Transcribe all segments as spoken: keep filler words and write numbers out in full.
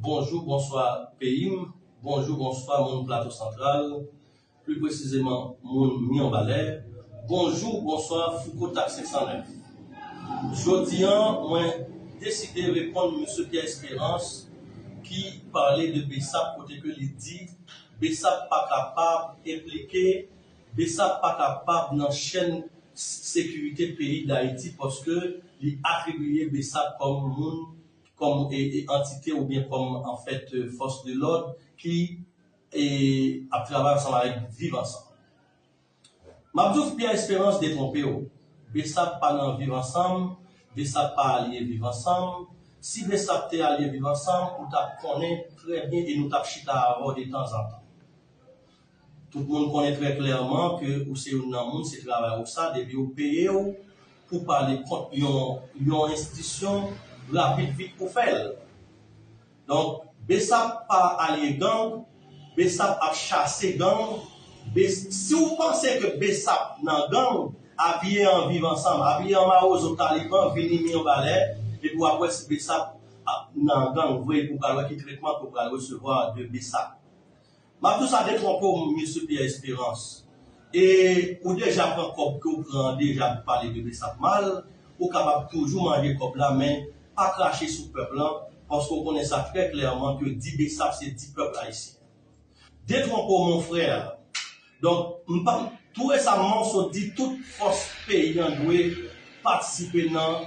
Bonjou, bonswa peyi m. Bonjou, bonswa moun Plato Santral. Pli presizeman, moun Mibalè. Bonjou, bonswa Fouco Tac senk san nèf. Jodi a, mwen deside reponn Mesye Pierre Espérance ki pale de BSAP kote ke li di BSAP pa kapab enplike, BSAP pa kapab nan chèn sekirite peyi Dayiti paske li atribiye BSAP kòm moun, kòm e, e antite oubyen kòm anfèt fòs de lòd ki e, ap travay ansanm avèk Viv Ansanm. M ap di w Pierre Espérance detwonpe w. BSAP pa nan Viv Ansanm, BSAP pa alye Viv Ansanm. Si BSAP te alye Viv Ansanm, ou t ap konnen trè byen e nou t ap chita avè w detanzantan. Tout moun konnen trè klèman ke ou se youn nan moun, se travay ou sa, depi yo peye w pou pale kont yon, yon enstitisyon, rapid vit pou fè l. Donk, BSAP pa alye gang, BSAP ap chase gang. Bes- si w panse ke BSAP nan gang, apiye an Viv Ansanm, apiye an Mawozo Taliban, vini Mibalè, epi w ap wè si BSAP ap nan gang vre, pou w pral wè ki tretman ke w pral resevwa de BSAP. M ap di w sa, detwonpe w, Mesye Pierre Espérance. E ou deja pran kòb ke w pran an deja pou pale de BSAP mal, ou kapab toujou manje kòb la, men pa krache sou pèp lan, paske w konnen sa trè klèman ke di BSAP se di pèp ayisyen. Detwonpe w, mon frè. Donk, m pa, tou resaman, w sot di tout fòs peyi an dwe patisipe nan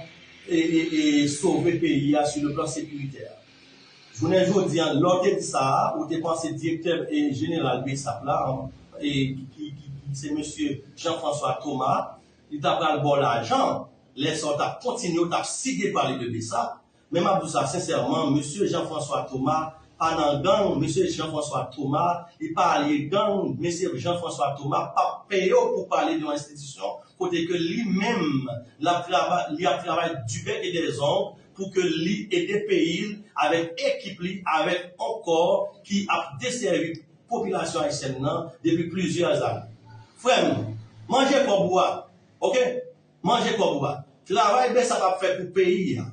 e, e, e sove peyi a sou le plan sekiritè. Jounen jodi a, lè w te di sa a, ou te panse direktè e jeneral BSAP la, e, ki, ki, ki, ki se mesye Jean François Thomas, li ta pral ba w lajan, lè sa w t ap kontinye, w t ap sige pale de BSAP. Men m ap di w sa sensèman, mesye Jean François Thomas pa nan gang, mesye Jean François Thomas, li pa alye gang, mesye Jean François Thomas p ap peye w pou pale de yon enstitisyon kote ke li menm, l ap travay, li ap travay du bec et des ongles pou ke li ede peyi l avèk ekip li, avèk yon kò ki ap desèvi popilasyon ayisyèn nan depi plizyè ane. Frè m, manje kòb ou a, oke? Manje kòb ou a. Travay BSAP ap fè pou peyi a.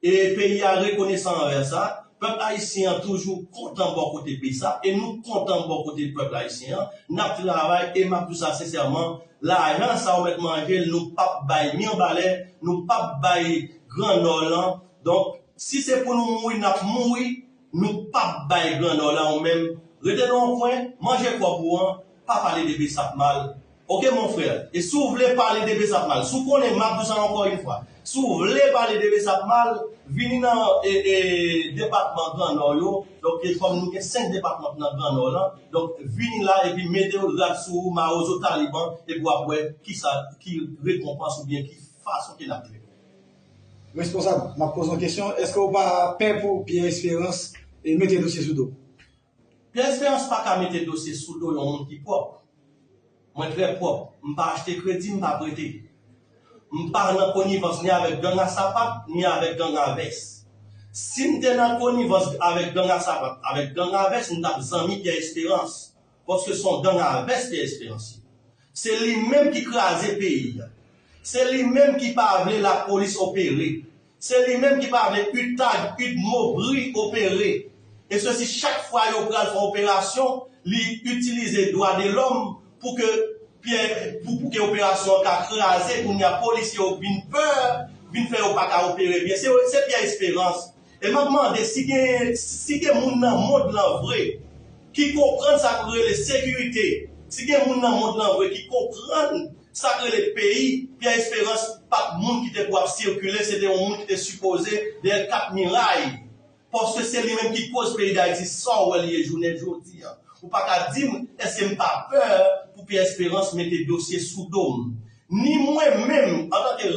E peyi a rekonesan anvè sa. Pèp ayisyen an toujou kontan bò kote BSAP e nou kontan bò kote pèp ayisyen an. N ap travay e m ap di w sa sensèman, lajan sa ou mèt manje l, nou p ap bay Mibalè, nou p ap bay Gran Nò lan. Donk, si se pou nou mouri, n ap mouri, nou p ap bay Gran Nò lan ou menm. Rete nan yon kwen, manje kòb ou an, pa pale de BSAP mal. Oke, mon frè. E si w vle pale de BSAP mal, si w konnen, m ap di w sa ankò yon fwa, si w vle pale de BSAP mal, vini nan e, e, depatman Gran Nò yo. Donk, e kòm nou gen senk depatman nan Gran Nò lan, donk, vini la epi mete w rad sou ou, Mawozo Taliban, epi w ap wè kisa ki rekonpans oubyen ki fason ke n ap trete w. Responsab, m ap poze yon kesyon. Èske w pa pè pou Pierre Espérance e mete dosye sou do w? Pierre Espérance pa ka mete dosye sou do yon moun ki pwòp. Mwen trè pwòp. M pa achte kredi, m pa prete. M pa nan konivans ni avèk gang a sapat, ni avèk gang a vès. Si m te nan konivans avèk gang a sapat, avèk gang a vès, m t ap zanmi Pierre Espérance. Paske se yon gang a vès Pierre Espérance ye. Se li menm ki kraze peyi a. Se li menm ki pa vle lapolis opere. Se li menm ki pa vle UTAG, UDMO, bri opere. E sesi chak fwa yo pral fè operasyon, li itilize dwa de lòm pou ke, pou, pou ke operasyon an ka kraze, kounye a polisye yo vin pè, vin fè yo pa ka opere byen. Se, se Pierre Espérance. E m ap mande si gen, si gen moun nan mond lan vre ki konprann sa k rele sekirite, si gen moun nan mond lan vre ki konprann sa k rele peyi, Pierre Espérance pa t moun ki te pou ap sikile, se te yon moun ki te sipoze dèyè kat miray. Paske se li menm ki koz peyi Dayiti sa w wè l ye jounen jodi a. Ou pa ka di m, èske m pa pè pou Pierre Espérance mete dosye sou do m? Ni mwen menm, antanke